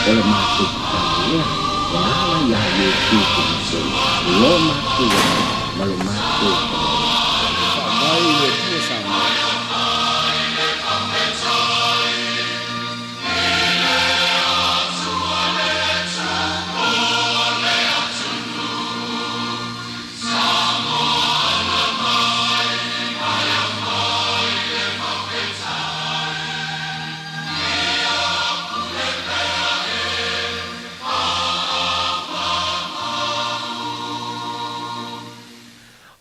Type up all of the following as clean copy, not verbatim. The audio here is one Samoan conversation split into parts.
O le matou tatalo lea e ala iā Iesu Keriso lo matou Alii ma lo matou Tama. Faavae i le Atua Samoa.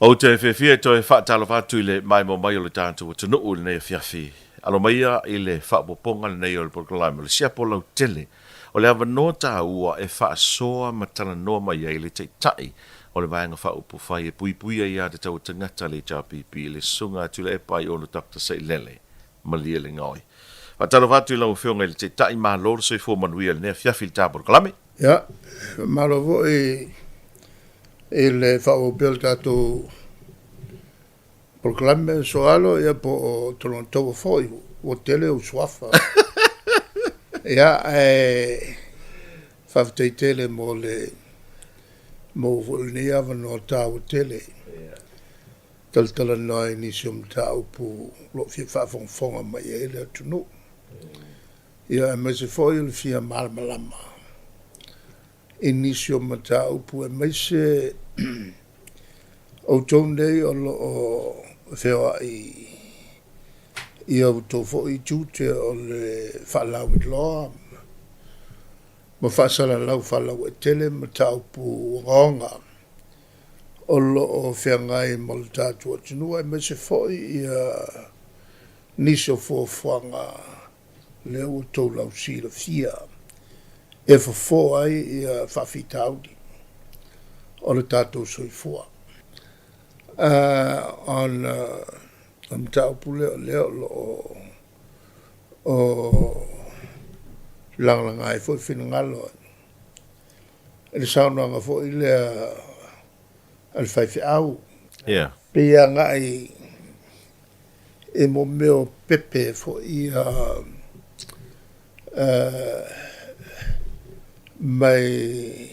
Ou te fiafia e toe faatalofa atu i le maimoa mai o le tatou atunuu i lenei afiafi. Alo maia i le faaopoopoga lenei o le polokalame o le siapo lautele o le avanoa taua e faasoa ma talanoa mai ai le Taitai o le Vaega Faaupufai e Puipuia Ia Tatau a Tagata, le HRPP, le Susuga a Tuilaepa Aiono Doctor Sailele Malie le Gaoi. Faatalofa atu i lau Afioga i le Taitai, malo le soifua manuia i lenei afiafi i le ta polokalame. Ia, faamalo foi i le faaauau pea o le tatou polokalame Soalo, ia po o Tologataua foi, ua tele ou suafa. Ia, ae faafetai tele mo le maua foi o lenei avanoa taua tele. Talatalanoa ai nisi o mataupu o lo o fia faafogafoga mai ai le atunuu. Ia aemaise foi o le fia malamalama i nisi o mataupu aemaise outou nei o lo o feoai i a outou foi tiute o le faalauiloa ma faasalalau faalauaitele mataupu ogaoga o lo o feagai ma le tatou atunuu aemaise foi ia nisi o fuafuaga lea ua outou lausilafia e fofo ai ia faafitauli o le tatou soifua. Ona o le mataupu lea o lea o lo o lagalaga ai foi finagalo i le saunoaga foi lea a le faifeau. Yeah. Pei e agai i mo mea o pepe foi ia mai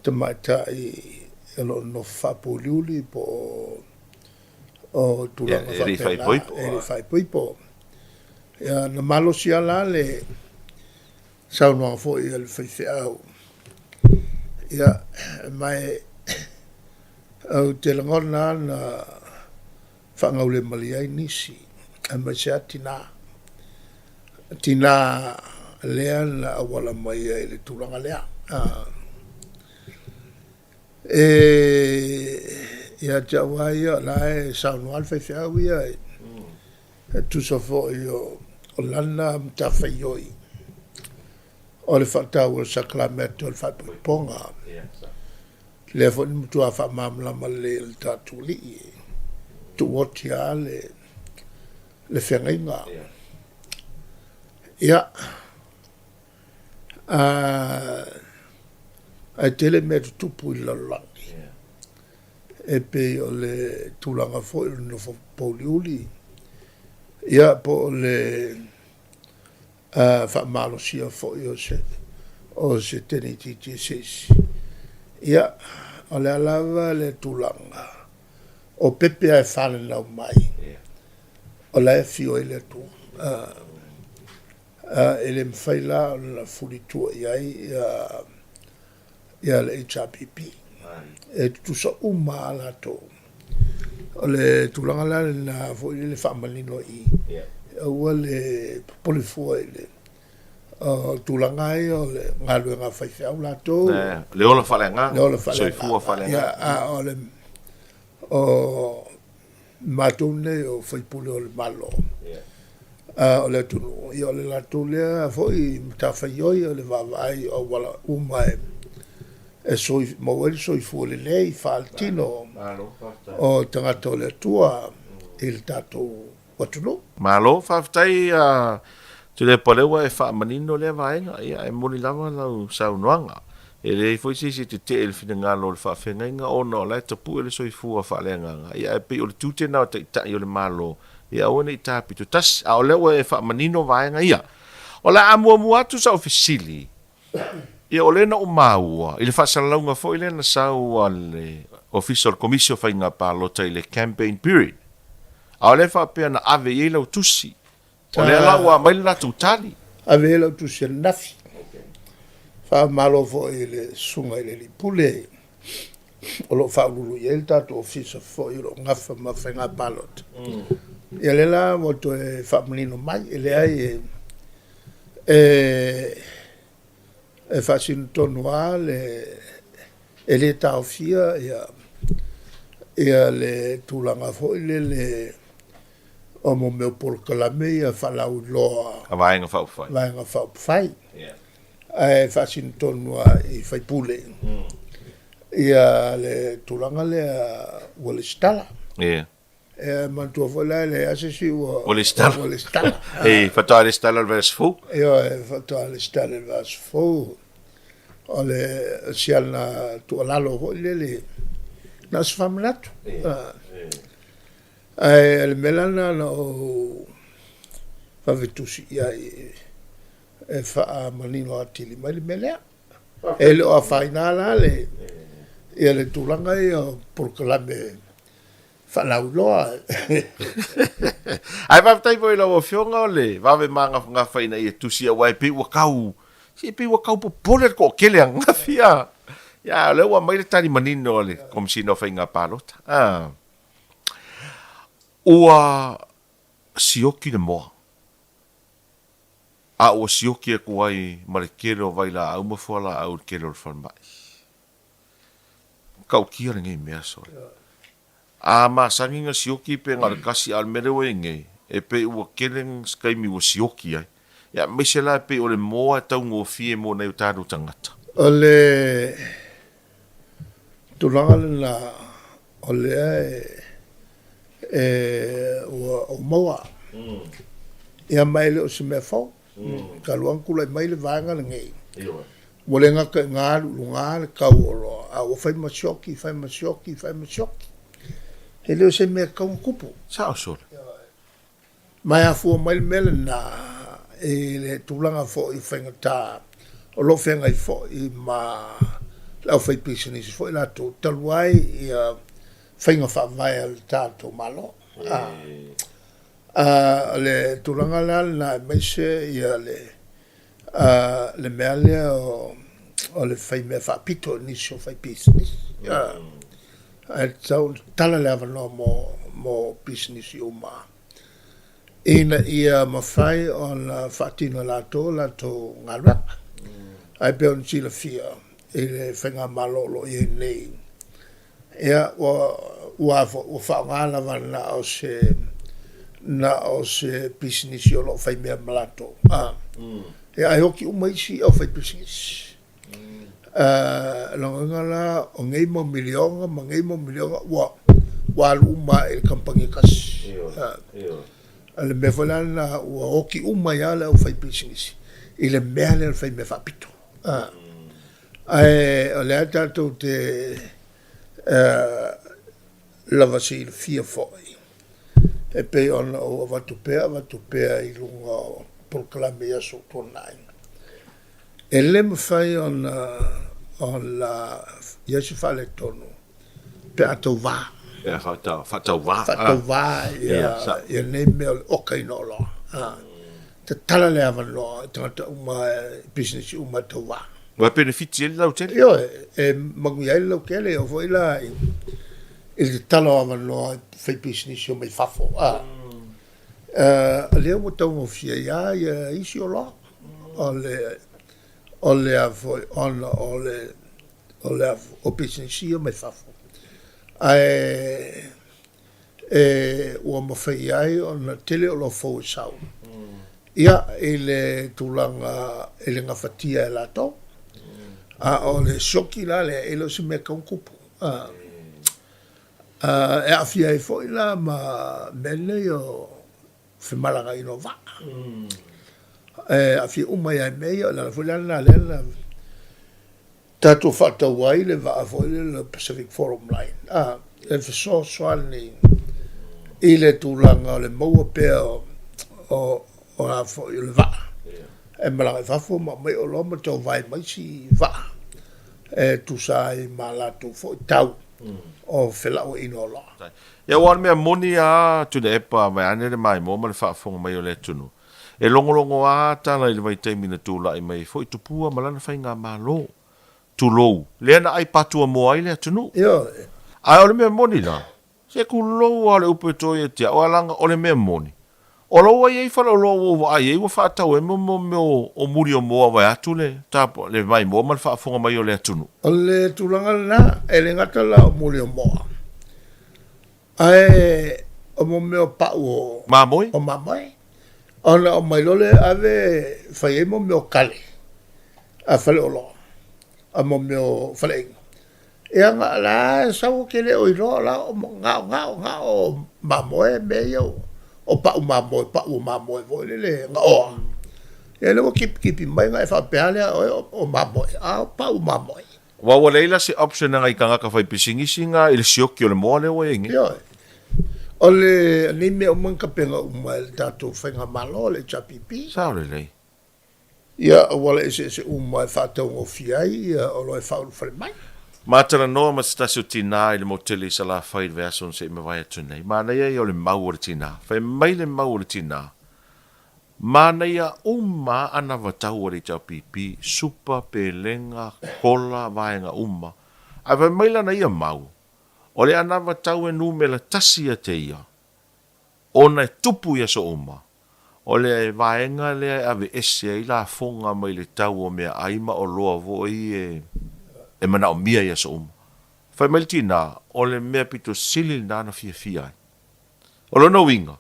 tamaitai o lo o nofo faapouliuli po o tulaga faapena, e le i faaipoipo. Ia, na malosi lava la le saunoaga foi a le faifeau. Ia, ma ou te lagona lava na faagaulemalie ai nisi, aemaise lava tina. Tina lea na auala mai ai i le tulaga lea. E ia te au lava ia, o la e saunoa le faifeau ia, e tusa foi o lana matafaioi o le faataua o le sakalameta o le faaipoipoga. Lea foi na matua faamalamalama lelei e le tatou Alii, e tuuoti lava le, le feagaiga. Ia, ae tele mea tutupu i le lalolagi, e pei o le tulaga foi o le nofo pouliuli, ia po o le faamalosia foi o se o se teine itiiti e se isi. Ia, o le a lava le tulaga, o pepe lava e fananau mai, o la e afio ai le Atua. E le mafai la ona fulitua i ai ia le HRPP. E tutusa uma lava latou. O le tulaga la lena foi lele faamanino i i, aua le popole fua i le tulaga ia o le galuega a faifeau latou. Le ola faaleagaga, le ola faaleagaga, soifua faaleagaga. A o le o matou nei o faipule o le Malo o le atunuu, ia o le latou lea foi matafaioi o le vaavaai o auala uma e maua ai le soifua lelei faaletino o tagata o le Atua i le tatou atunuu. Malo faafetai Tuilaepa o lea ua e faamanino lea vaega, ia e moni lava lau saunoaga. E leai foi se isi e tetee i le finagalo o le faafeagaiga ona o la e tapue le soifua faaleagaga, ia ae pei o le tiute lena o Taitai o le Malo ia aua ne i ta pitotasi. A o lea ua e faamanino vaega ia. O le a muamua atu sau fesili, ia o lea na ou maua i le faasalalauga foi lea na sau a le Ofisa o le Komisi o Faiga Palota i le campaign period, a o lea faapea na ave i ai lau tusi. O lea la ua aumai le latou tali. Ave i ai lau tusi ananafi. Faamalo foi i le Susuga i le Alii Pule o lo o faauluulu i ai le tatou Ofisa foi o lo o gafa ma faiga palota. Ia lea la ua toe faamanino mai, e leai e e faasino tonu lava le e le taofia ia le tulaga foi lele o mo mea o polokalame ia faalauiloa a Vaega Faaupufai. Vaega Faaupufai. Ae faasino tonu lava i faipule ia le tulaga lea ua lesitala. E manatua foi la e leai lava se isi ua Ua lesitala. Ua lesitala. E faatoa lesitala i le vaiaso fou. Ioe, faatoa lesitala i le vaiaso fou. O le siana tuualalo foi lele, na o se faamanatu. Ae o le mea la lena na ou vave tusi i ai e faamanino atili mai le mea lea. E le o afaina la le ia le tulaga ia o polokalame faalauiloa. Ae faafetai foi i lau Afioga o le vave magafagafa ina ia tusi aua e pei ua tau, se e pei ua tau popole le toatele ananafi a. Ia, a o lea ua aumai le tali manino a le Komesina o Faiga Palota. A. Ua sioki le moa, a ua sioki atu ai ma le tele o vailaau ma fualaau i le tele o le falemai. Matautia lenei mea sole. A masani na sioki pe na o le tasi, a o le mea lea ua i ai nei, e pei ua tele se taimi ua sioki ai. Ia aemaise la e pei o le moa e taugofie mo nai o tatou tagata. O le tulaga lena o lea e ua ou maua. Ia ma e le o se mea fou. Talu lava ona tulai mai le vaega lenei, ua le gata ina alu i luga le tau o oloa, a ua fai ma sioki, fai ma sioki, fai ma sioki. E le o se mea e tatau ona tupu. Sao sole. Ma e afua mai le mea lena i le tulaga foi faigata o lo o feagai foi ma le aufaipisinisi foi latou talu ai ia faiga faavae a le tatou Malo. O le tulaga la lena aemaise ia le le mea lea o le fai mea faapito i nisi o faipisinisi. Ae tatau ona tatala le avanoa mo pisinisi uma ina ia mafai ona faatino e latou a latou galuega. Ae pei ona silafia i le faigamalo o lo o i ai nei, Ia, ua, ua, ua faaaoga lava na o se, na o se pisinisi o lo o fai mea ma latou. A. Ia, ae oti uma isi aufaipisinisi. A, lona uiga la, o nei mau miliona ma nei mau miliona ua, ua alu uma lava i le kamupani e tasi. A. O le mea foi la lena ua oti uma ai lava le aufaipisinisi i le mea lea o le fai mea faapito. A. Ae o lea tatou te lava silafia foi, e pei ona ou avatu pea avatu pea i luga o polokalame i aso ua tuanai, e le mafai ona i ai se faaletonu pe a tauva. Pe a faatauva. Faatauva ia nei mea o le okaina o oloa. Tatala le avanoa i tagata uma, i pisinisi uma e tauva. Ua penefiti ai le lautele? Ioe, e manuia ai le lautele, e oo foi la i le tatala o avanoa i faipisinisi o mai fafo. O lea ua taugofie ai lava ia isi oloa, o le, o le a foi, ona o le, o le a foi, o pisinisi ia mai fafo. Ae e ua mafai ai ona tele oloa fou e sau ia i le tulaga e le gafatia e latou. A o le sioki la lea, e le o se mea e tatau ona tupu. E aafia ai foi la ma mea nei o femalagaina o vaa. E aafia uma ai lava i mea ia. O le ala foi la lena lea na tatou faatau ai le vaa foi lea le Pacific Forum Line, a, e fesoasoani i le tulaga o le maua pea o, o, o a foi, o le vaa. E malaga i fafo ma aumai oloa ma tauvae mai isi vaa e tusa ai ma latou foi tau o felauaiga o oloa. Ia aua o le mea moni a Tuilaepa vaeane le maimoa ma le faafofoga mai o le atunuu, e logologo a tala i le vaitaimi na tulai mai ai foi Tupua ma lana faigamalo, tulou, lea na ai patuamoa ai le atunuu. Ioe. Ae o le mea moni la, Se kulou lava o le upu e toe ia te au, ae leaga o le mea moni, o la ua i ai faleoloa ua ou vaai ai ua faatau ai mo mea o muli o moa vaeatu le le maimoa ma le faafofoga mai o le atunuu. O le tulaga lena, e le gata la o muli o moa, ae o mo mea o pau o mamoe, o mamoe. Ona aumai loa lea e ave e fai ai mo mea o kale a faleoloa, a mo mea o faleaiga. Ia na la e sau ou te le o iloa o la o gao gao gao mamoe mea ia o pau mamoe pau o mamoe foi lele gaoa. Ia lea ua tipitipi mai na e faapea lea oe o mamoe a o pau mamoe. Aua ua leai la se option a nai tagata faipisinisi na i le sioki o le moa lea ua i ai nei. Ioe. O le nei mea uma na tapena uma e le tatou faigamalo le HRPP. Sao lelei. Ia auala eseese uma e faataugofie ai ia oloa e faaulufale mai. Ma talanoa ma se tasi o tina i le motele i Salafai i le vaiaso na se i mavae atu nei. Manaia ia o le mau o le tina. Fai mai le mau o le tina, Manaia uma a anavatau a le HRPP, supa, pelega, kola, vaega uma. Ae fai mai lana ia mau, o le anavatau e numera tasi ia te ia, ona e tupu i aso uma, O le vaega lea e aveese ai lafoga mai le tau o meaai ma oloa foi e manaomia i aso uma. Fai mai le tina, o le mea pito sili lena na fiafia ai. O lona uiga,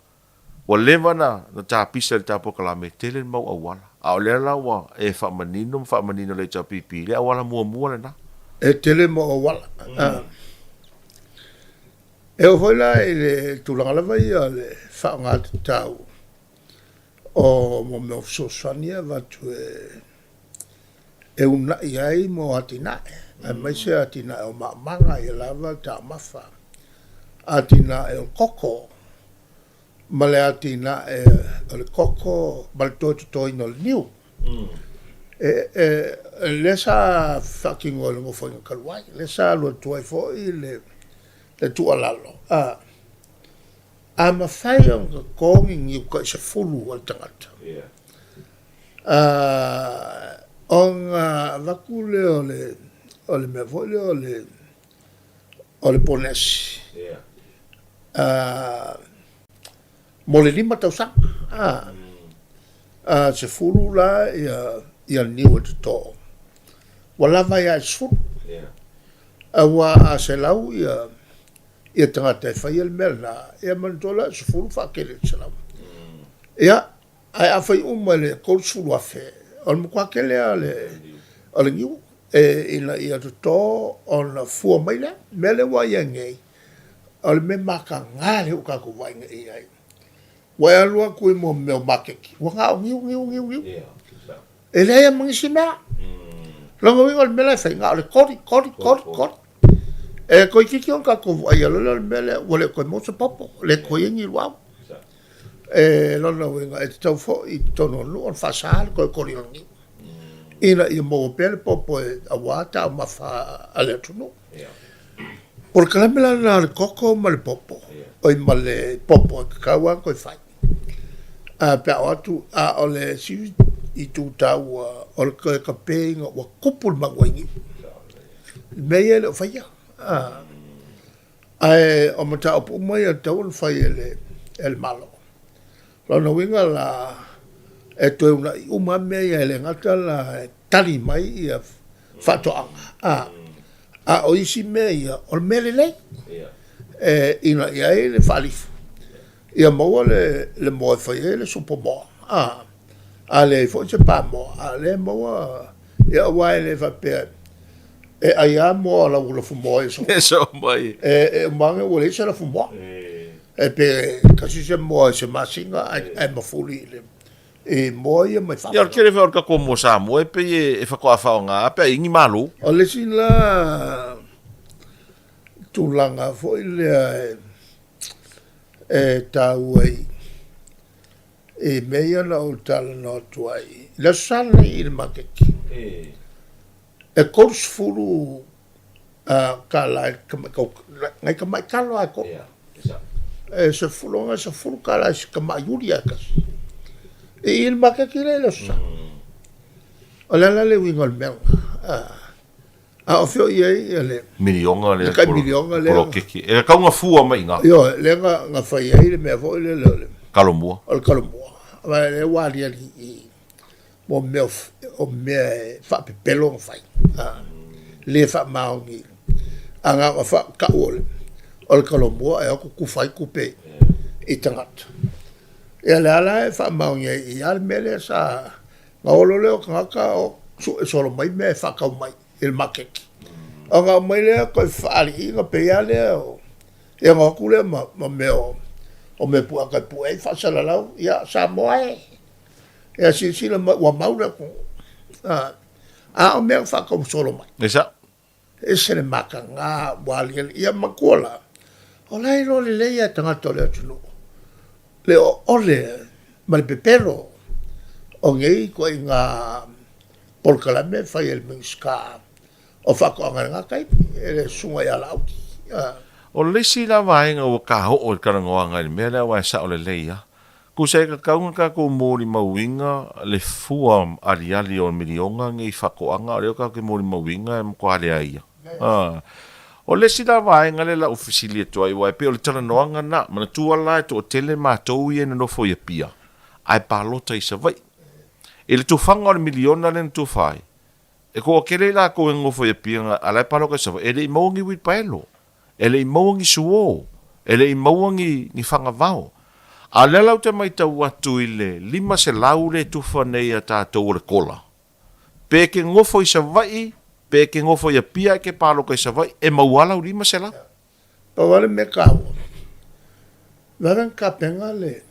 ua leva na tapisa i le ta polokalame, e tele le mau auala. A o lea la ua e faamanino ma faamanino e le HRPP le auala muamua lena. E tele mau auala. E oo foi la i le tulaga lava ia o le faaaoga tatau o mo mea o fesoasoani ia e avatu e uunai ai mo atinae, aemaise atinae o maomaga ia lava taumafa, atinae o koko ma le atinae o le koko ma le toe totoina o le niu. E, lea sa faatino e le Nofoaiga talu ai, lea sa alu atu ai foi le, le tuualalo, a, a mafai ona toto ni niu tai 10 a le tagata, a, ona avatu lea o le, o le mea foi lea o le, o le ponesi, a, mo le 5 tausaga, a, a 10 la ia, ia niu e toto, ua lava ai lava i le 10. Aua a 100 ia, ia tagata e faia le mea lena, ia manatua la e 10 faatele i le 100. Ia, ae a fai uma i le 30,000, o le matua tele lava o le, o le niu, e, ina ia toto ona fua mai lea. O le mea lea ua i ai nei, o le mea mataga lea ua tatou vaai nei i ai. Ua e alu atu i mea o maketi, ua na o niu, niu, niu, niu. E leai lava ma nisi mea. Lona uiga o le mea la e fai, na o le koli, koli, koli, koli. E toeitiiti ona tatou vaaia loa lea o le mea lea, ua le toe maua se popo, le toe i ai ni luau. E lona uiga, e tatau foi i totonu o le nuu ona faasa le toe koli o le niu, ina ia maua pea le popo aua taumafa a le atunuu. O le kalame la lena o le koko ma le popo, oi ma le popo e tatau lava ona toe fai. A pe a o atu, a o le isi itu taua o le toe kape ina ua tupu le manuai niu. Le mea ia e le o faia. Ae o mataupu uma ia e tatau ona fai e le, e le Malo. Lona uiga la, e toe uunai uma lava mea ia e le gata la e tali mai ia faatoaga, a, a o isi mea ia, o le mea lelei e ina i ai le faalifu, ia maua le, le moa e fai ai le supo moa, a, a leai foi se pa moa, a o lea e maua, ia aua e le faapea e ai lava moa o lau lafumoa e so mai. E, e uma ane ua leai se lafumoa. E pe tasi se moa i se masina ae, ae mafuli i le i moa ia mai fafo. Ia, o le tele foi o le tatou moa Samoa e pei e faatoa faaaoga lava pe a i ai ni malo. O le isi la tulaga foi lea e taua i I mea ia na ou talanoa atu ai i le Aso Sa lenei i le maketi. E 30 kālā i nai tamai talo lava e tolu. E sefulu nai sefulu kālā i si tamai iuli lava e tasi. I i le maketi lea i le Aso Sa. O le a la le uiga o le mea lena? A o fea o i ai ia le Miliona lea. Le tai miliona lea. Poloketi. E tatau ona fua mai i ina. Ioe, lea na, na fai ai le mea foi lele o le Kalomua. O le kalomua. Aua lea ua aliali i i mo mea o mea e faapepelo ona fai. A, le faamaoni. A na ona faatau o le, o le kalomua e o atu tufa ai tupe i tagata. Ia lea la e faamaoni ai i i le mea lea sa Na olo lea o tagata o sue solo mai mea e faatau mai i le maketi. Ona aumai lea toe faaliiga pei lava lea o, ia ona o atu lea ma, ma mea o, o mea puata e pue ai faasalalau, ia Samoa e, ia silasila mai ua mau le atunuu. A, a o mea na faatau solo mai. E sao. Ese le mataga ua aliali. Ia matua la, o la e iloa lelei lava e tagata o le atunuu le oole ma le pepelo o nei ituaiga polokalame e fai e le Minisita o Faatoaga i lena taimi, e le Susuga ia Laauli. O le isi la vaega ua taoo i le talanoaga i le mea lea aua e sao lelei lava, Tusa e tatau ona tatou molimauina le fua aliali o miliona nei faatoaga, o lea tatou te molimauina e matua leai lava. O le isi la vaega lea o le a ou fesili atu ai, aua e pei o le talanoaga lena, manatua la e toatele matou ia e nonofo i Apia ae palota i Savaii. I le tufaga o le miliona lea na tufa ai, E toatele i latou e nonofo i Apia a la e paloka i Savaii, e le i maua ni uilipaelo, e le i maua ni suo, e le i maua ni, ni fagavao. A o lea la ou te matau atu i le 500 lea e tufa nei a tatou o le kola, pe e te nofo i Savaii, pe e te nofo i Apia ae e te paloka i Savaii, e maua lava lau 500. Pau lava le mea taua, vave ona tapena le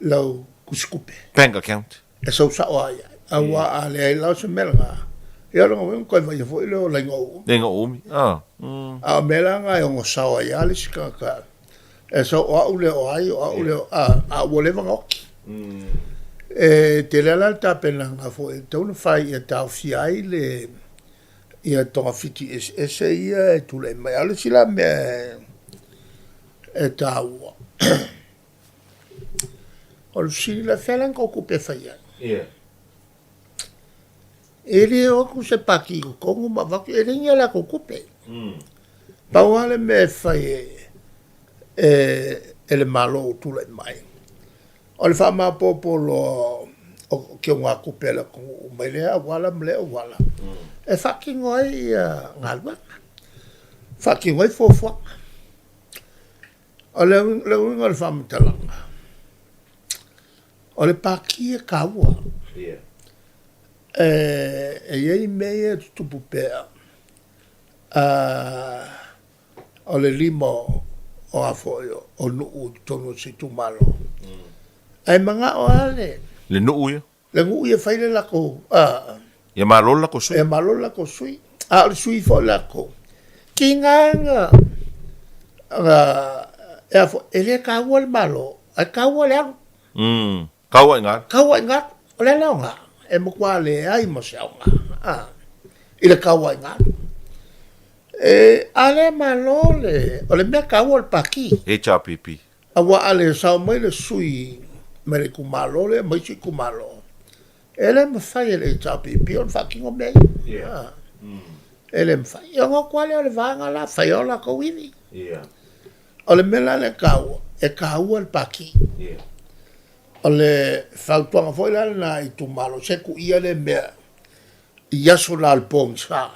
lau tusitupe. Bank account. E sau sao lava i ai. Aua a leai la o se mea lena, ia o lona uiga ona toe vaaia foi lea o laina o umi. Laina o umi, ah. A o mea la na e ono sao ai lava le isi tagata, e sau o au lea o ai, o au lea o, a, a ua leva ona oti. E tele lava la le tapenaga foi e tatau ona fai ia taofia ai le ia togafiti eseese ia e tulai mai. A o le isi la mea e taua, o le fesili la, fea la ni tou tupe e fai ai? Yeah. E le o atu se pati i totonu ma avatu, e leai ni a latou tupe. Pau lava le mea e fai e, e, e le Malo ua tulai mai, O le faamaopoopo loa o keogatupe a le atunuu mai lea auala ma lea auala e faatino ai galuega, faatino ai fuafuaga. O le uiga o le faamatalaga, o le Pati e taua. E i ai mea ia e tutupu pea, O le lima o a foi o nuu i totonu o se itumalo. Ae manao lava le. Le nuu ia. Le nuu ia fai le latou. Ia malo le latou sui. Ia malo le latou sui. A o le sui foi latou, tiga na e a foi, e le taua le malo, ae taua le alu. Taua i galu. Taua i galu. O le a le aoga? E matua leai ma se aoga i le taua i galu. E, a lea malo le, o le mea taua o le Pati. HRPP. Aua a le sao mai le sui mai le itumalo lea ma isi itumalo, e le mafai e le HRPP ona faatino mea ia. Yeah. E le mafai. Ia ona o atu lava lea o le vaega la, fai o latou ivi. Yeah. O le mea la lea e taua, e taua le Pati. Yeah. O le fautuaga foi la lena i itumalo, se tuuia lea mea i aso na o le pogisa,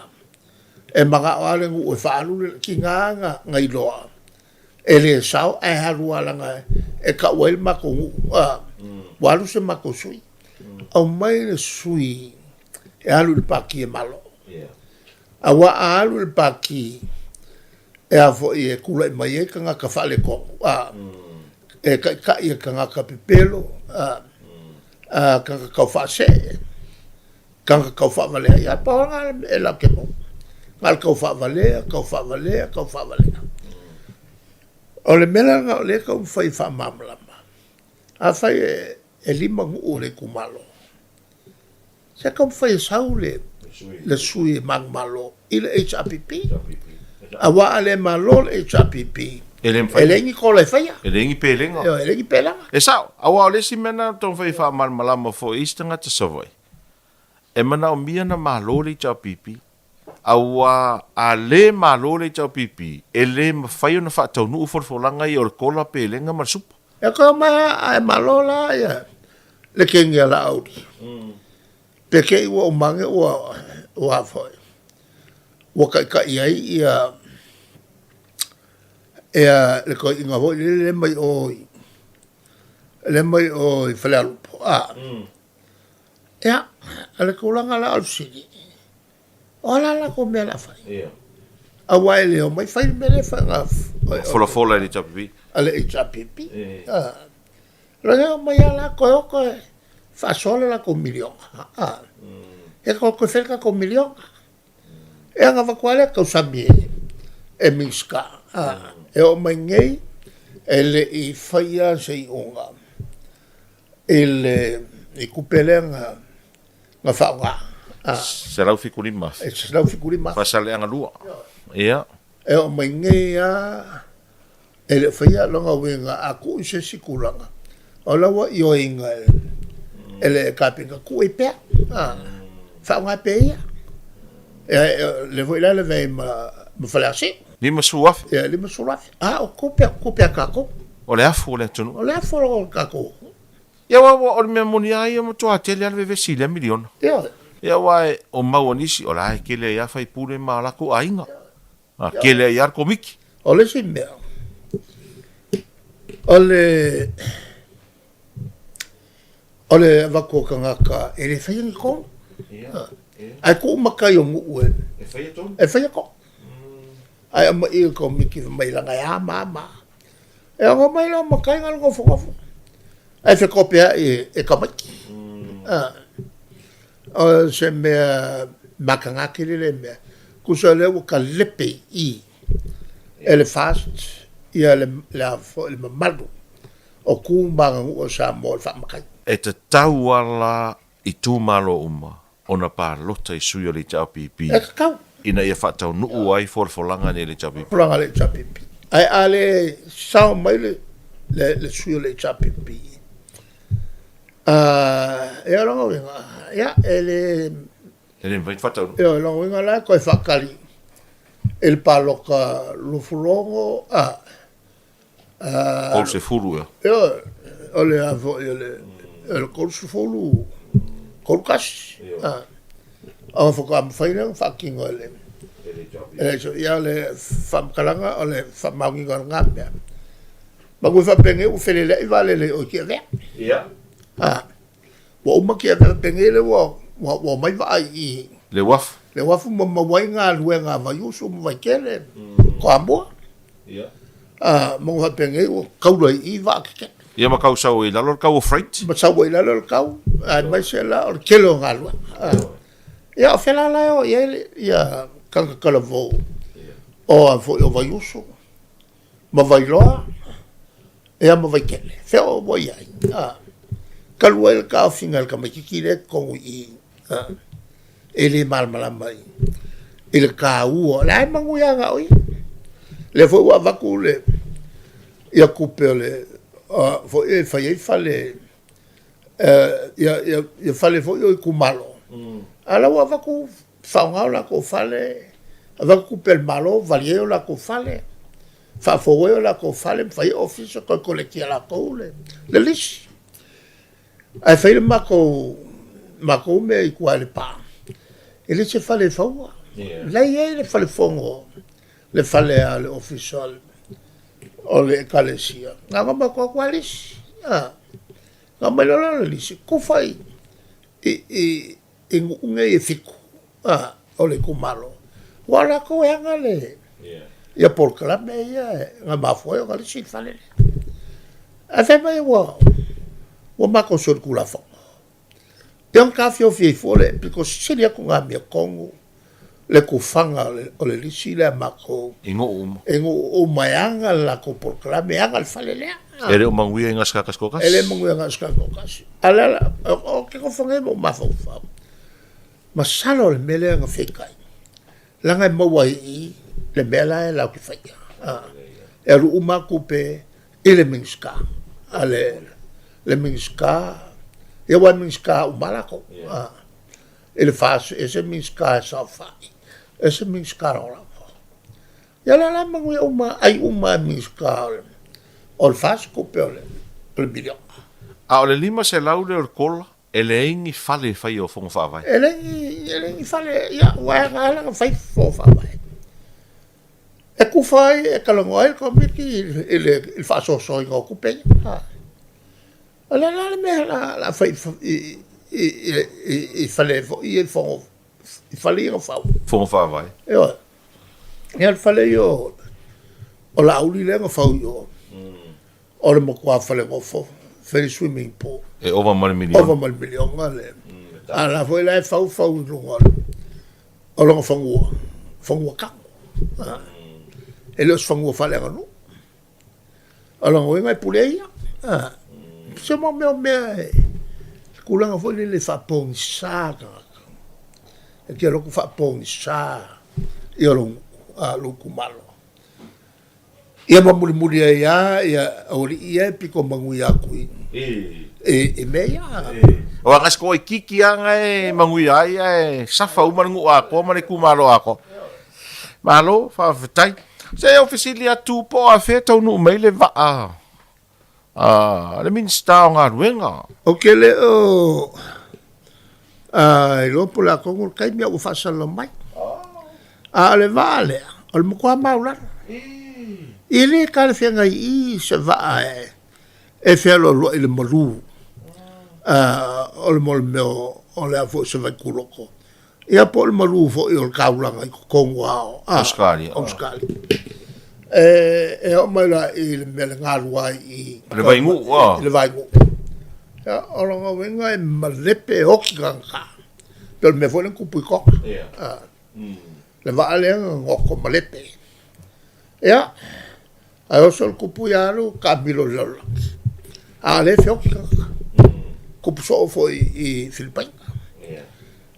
e manao lava le nuu e faaalu le tiga na na iloa e le sao ae alu lava leaga e tau ai le matou nuu a ua alu se matou sui. Aumai le sui e alu i le pati e malo. Aua a alu i le pati e a foi e tulai mai ai tagata faaletonu a e taitai e tagata pepelo a tagata taufaasee. Tagata tau faavalea, ia pau lava lena e latou te maua. Na o le tau faavalea, tau faavalea, tau faavalea. O le mea la lena o lea e taumafai e faamalamalama, Afai e lima nuu o le itumalo, se taumafai e sau le le sui e manumalo i le HRPP. Aua a le malo le HRPP, E le mafai. E leai ni kola e faia. E leai ni pelega. Ioe, e leai ni pelega. E sao, aua o le isi mea lena na taumafai e faamalamalama foi i isi tagata Savaii, e manaomia na malo le HRPP, aua a le malo le HRPP, e le mafai ona faataunuu folafolaga ia o le kola, pelega ma le supa. E toe omai lava ae malo la ia le kegi a Laauli. Pe te i ua uma ane ua ua a foi, ua taitai ai ia ia le toeaina foi lele lea mai o i lea mai o i Falealupo a. Ia, o le tulaga la o le fesili, o a la latou mea o le a fai? Aua e le omai fai le mea lea e fai na Folafola e le HRPP. A le HRPP. Lea omai lava la toe o toe faasoa le latou miliona. E toe toe fai le tatou miliona. E ana avatu lava lea tausami e Minisita. E oo mai nei e le i faia se iuga i le i tupe lea na na faaaoga. $175,000. E $175,000. Faasaleleaga 2. Ia. E oo mai nei lava e le o faia lona uiga a tuu i se isi tulaga, o la ua ioeina e le Kapeneta, tuu ai pea, faaaoga pea ia. O lea foi la e lavea ai ma Faleasiu. $50,000. Ia, $50,000. A o tupe, tupe a tatou. O le afu o le atunuu. O le afu o le tatou. Ia aua o le mea moni lava ia, ua matua tele lava le vevesi i lea miliona. Ioe. Ia aua o mau a nisi, o la e tele ai lava faipule ma latou aiga. A tele ai lava le Komiti. O le isi mea, o le o le avatu o tagata e le faia ni tonu. Ae tuu matai o nuu e e faia tonu. Ae aumai i le Komiti fai mai leaga e a ma a ma a. E ono omai loa matai na o le nofonofo ae fekopeai e tamaiti. O se mea mataga tele lea mea. Tusa o lea ua talepe i i e le FAST ia le a foi le mamalu o tu ma aganuu a Samoa o le faamatai. E tatau lava la itumalo uma ona palota i sui o le HRPP. E tatau. Ina ia faataunuu ai folafolaga nei a le HRPP. Folafolaga a le HRPP. Ae a le sao mai le le sui o le HRPP, ia o lona uiga, ia e le... E le mafai ona faataunuu. Ia o lona uiga la e toe faatali i le palota 26, a, 30 ea. Ioe, o le a foi o le o le 30, 31. Ona faatoa mafai lea ona faatino e le ia o le faamatalaga o le faamaoniga o lena mea. Manu e faapenei ua feleleai vaalele i o i Tiavea. Ia. Ua uma Tiavea faapenei lea ua ua omai vaa i i. Le uafu. Le uafu ma maua ai galuega a Vaiusu ma Vaitele, Toamua. Ia. Ma faapenei ua taula i i vaa tetele. Ia ma kau sau ai i lalo le kau o freight. Ma sau ai i lalo le kau, aemaise la o le tele o galuega. Ia o fea la la e o i ai ia tagata talavou o a foi o Vaiusu ma Vailoa ia ma Vaitele. Fea o ua i ai? Talu ai le taofiga e le tamaitiiti lea e totonu i i. E le malamalama i le taua, o la e manuia na o ia. Lea foi ua avatu le ia tupe o le foi e fai ai fale ia ia ia fale foi o itumalo. A o la ua avatu faaaoga o latou fale, avatu tupe a le Malo vali ai o latou fale, faafou ai o latou fale ma fai ai ofisa toe koleki e latou le lisi. Ae fai le matou matou mea i tua i Lepa, e le se fale e faua. La e i ai le fale fono, le fale a le ofisa o le ekalesia. Na ona matou o atu lava lisi. Ona aumai loa lea o le lisi, tufa i i i nuu nei e fitu o le itumalo, aua o latou e ana le ia polokalame ia na mafua ai ona lisi le fale lea. Ae fai mai ua ua matou solitulafono. Ia ona taofiofi ai fua lea, pito sili atu ona amiotonu le tufaga o le lisi lea a matou i nuu uma. I nuu uma e ana le latou polokalame, e ana le fale lea. E le o manuia i Gasekagasikokas? E le manuia i Gasekagasikokas. A le ala, o ke nofo nei ma ou mafaufau, masalo le mea lea na fake ai, leaga e maua ai i i le mea la e latou te faia. E alu uma lava tupe i le Minisita, a le, le Minisita, ia aua e Minisita uma lava latou. I le FAST, ese Minisita e saofai, ese Minisita lagolago. Ia la la manuia uma, ai uma e Minisita o le FAST tupe o le miliona. A o le 500 lea o le kola, e leai ni fale e faia o Fono Faavae. E leai, e leai ni fale, ia, ua e ala ona fai Fono Faavae. E kufa ai, e talanoa ai le Komiti i le faasoasoaina o tupe ia. O le a le mea la a fai i fale foi ia i Fono, i fale ia na fau. Fono Faavae. Ioe. Ia le fale ia o Laauli lea na fau i o. O le matua fale nofo, fai le swimming pool. E ova ma le miliona. Ova ma le miliona le. A la foi la e fau fau i luga o lona fanua, fanua tano. E le o se fanua faaleaganuu. O lona uiga e pule ai ia. Se mau mea o mea e tulaga foi lele e faapogisa tagata. E te alu atu faapogisa ia lou, lou itumalo. Ia ma mulimuli ai lava ia aualii ia e pito manuia atu i, i mea ia. O aga se toaitiiti lava na e manuia ai ae safa uma le nuu atoa ma le itumalo atoa. Malo, faafetai. Se ou fesili atu po o afea e taunuu mai le vaa a le Minisita o Galuega? Ou te le o iloa po o le a tonu le taimi a ua faasalalau mai. A o le vaa lea, o le matua maulalo. E le talafeagai i i se vaa e fealoaloai i le malu o le mea o le a foi se vaituloto. Ia po o le malu foi o le taulaga i totonu lava o Ausetalia. Ausetalia. E oo mai la i le mea le galu ai i Le Vainuu, a. I le Vainuu. Ia, o lona uiga e malepe e oti tagata. Pei o le mea foi lea na tupu i Toga. Le vaa lea na goto malepe. Ia, ae oso le tupu ia alu taamilo i le lalolagi. A o lea e feoti tagata. Tupu soo foi i Filipaina.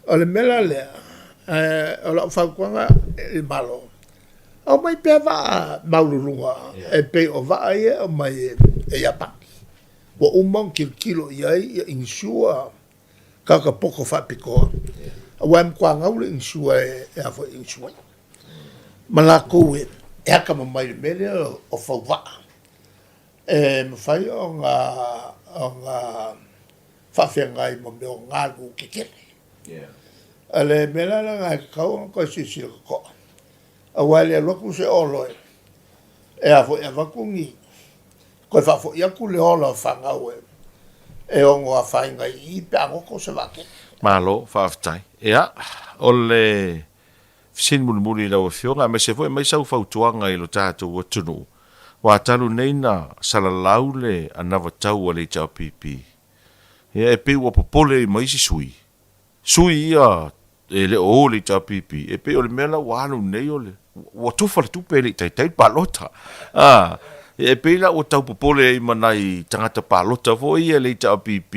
O le mea la lea, o lau fautuaga i le Malo, aumai pea vaa maualuluga e pei o vaa ia e aumai e Iapani. Ua uma ona tilotilo i ai ia insure tagata poto faapitoa, aua e matua gau le insure e a foi e insure ai. Ma latou e atamamai i le mea lea o fau vaa, e mafai ona faafeagai ma mea o galu tetele. O le mea la lena e tatau ona toe silasila totoa, aua e le alu atu se olo e a foi e avatu ni, toe faafoi atu le ola o fanau e ono afaina i i pe a goto se vaatele. Malo faafetai. Ia, o le fesili mulimuli i lau Afioga, aemaise foi aumai sau fautuaga i lo tatou atunuu, ua talu nei na salalau le anavatau a le HRPP. Ia, e pei ua popole ai ma isi sui, sui ia e le o o i le HRPP, e pei o le mea la ua alu nei o le, ua tufa le tupe e le i taitai le palota. A, e pei la ua tau popole ai ma nai tagata palota foi ia i le HRPP,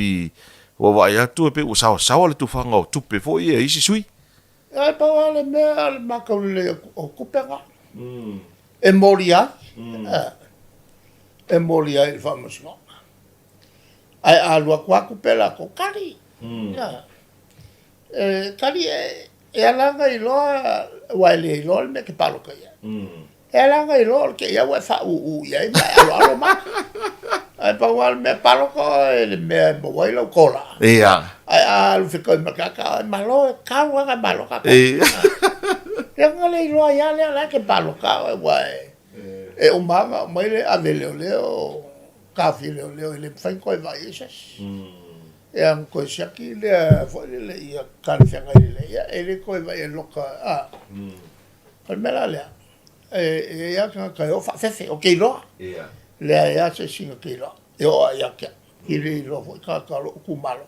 ua vaai atu e pei ua saoasaoa le tufaga o tupe foi ia e isi sui. Ae pau lava le mea o le matau lelei o tupe na e moli ai, e moli ai i le faamasinoga. Ae a alu atu lava tupe latou, kali, e kali e ala ona iloa, aua e le iloa le mea e te palota i ai. E ala ona iloa o le te i a ua e faaūū i ai ma e aloalo mai. Ae pau lava le mea palota oe i le mea e maua ai lau kola. Ia. Ae a alu fetoi ma ke aka oe, malo e kau lava malo kākou. Ia. Ia ona le iloa ai lava lea o la e te palota oe aua e uma lava ona aumai le ave leoleo, taofi e leoleo e le mafai ona toe vaai ai se isi. Ia ona toe siaki lea foi lele ia talafeagai lelei, ia e le toe vaai e loka, a. O le mea la lea, e i ai lava tagata e oo faafefe, ou te iloa. Leai lava se isi na te iloa, e oo lava ia te au. E le iloa foi tagata o lou itumalo,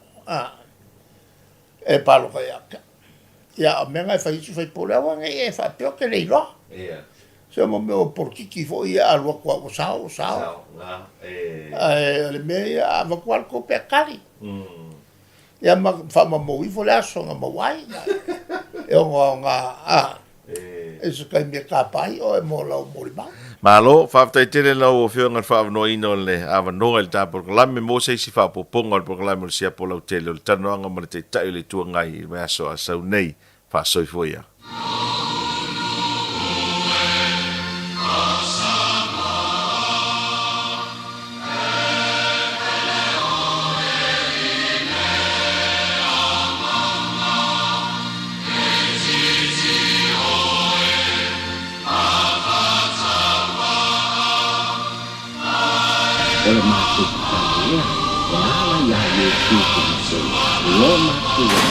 e palota ia te au. Ia, a o mea na e fai e isi sui usufono, aua ne i e faapea ou te le iloa. Se mo mea o polokiki foi ia alu atu lava ua sao ua sao. Ae o le mea ia a avatu lava le tupe e tali. Ia ma faamaumau ifo le aso na maua ai e ono aoga a i se taimi e tapa ai oe mo lau molimau. Malo, faafetai tele lau Afioga i le faaavanoaina o le avanoa i le ta polokalame mo se isi faaopoopoga o le polokalame o le Siapo Lautele o le Talanoaga ma le Taitai o le Itu Agai i le vaiaso a sau nei. Faasoifua ia. O le matou tatalo lea e ala iā Iesu Keriso lo matou ola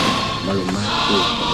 ma lo matou.